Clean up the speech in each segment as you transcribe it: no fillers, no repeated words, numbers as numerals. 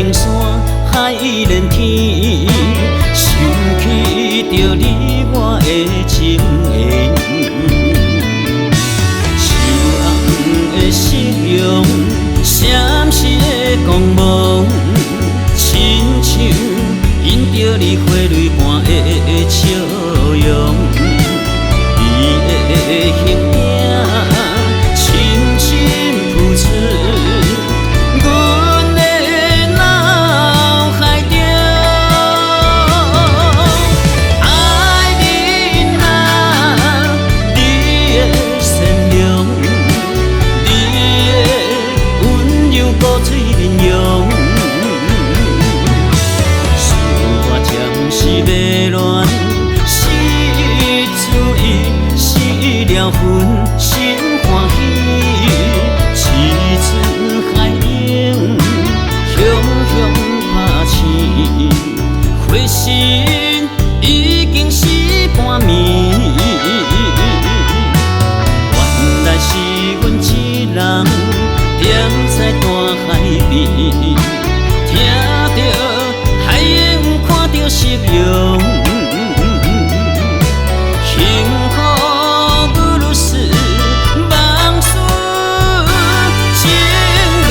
平山海連天，想起著你我的情緣。秋紅的夕陽，閃爍的光芒，親像映著你花蕊般的笑容。你的形影深深浮出阮的腦海中。愛你啊，你的善良，你的溫柔古錐面容，使我暫時迷亂，失注意，失了分心歡喜。一陣海湧，雄雄拍醒，回神已經是半暝。原來是阮一人踮在大海邊，聽著海湧，看著夕陽，幸福故事夢思情戀。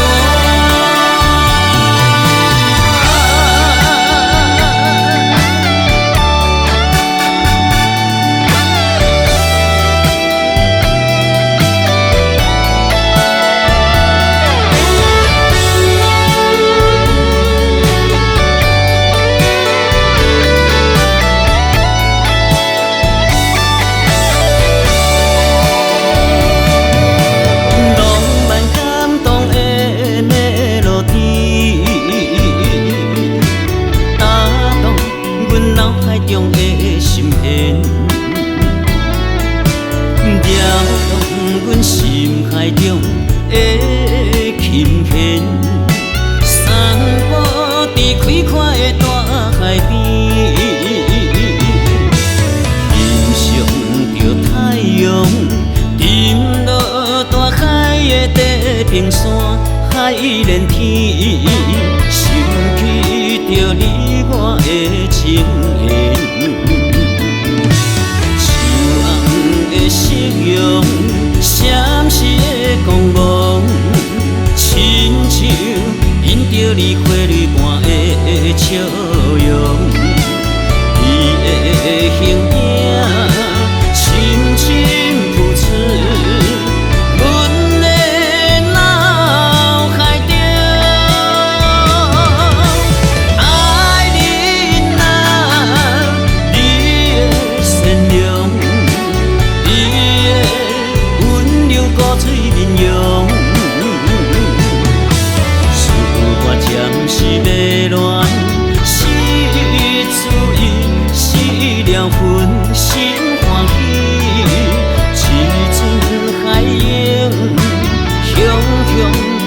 浪漫感動的 melody，打動阮腦海中的心弦，撩動阮心海中的琴弦，散步佇開闊的大海邊，欣賞著太陽沉落大海的地平線，海連天，想起著你我的情緣。秋紅的夕陽，閃爍的光芒，親像映著你花蕊般的笑容。你的形影深深浮出阮的腦海中。愛你啊，你的善良，你的溫柔古錐面容，使我暫時迷亂，失注意，失了分心歡喜。一陣海湧，雄雄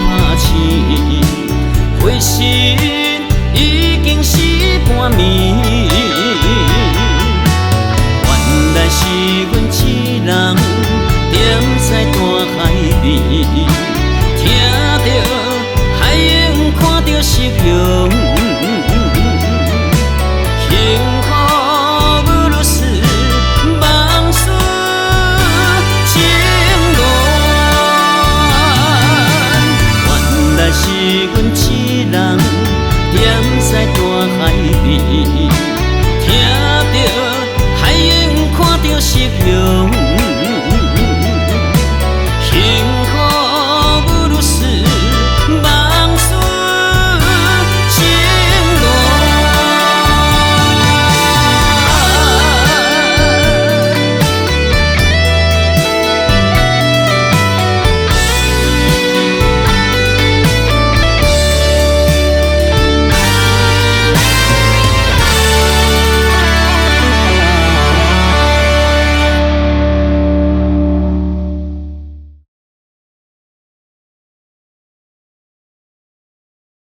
拍醒，回神已經是半暝。原來是阮一人踮在大海邊，聽著海湧，看著夕陽，幸福故事夢思情戀。原來是阮一人踮在大海邊，聽著海湧，看著夕陽。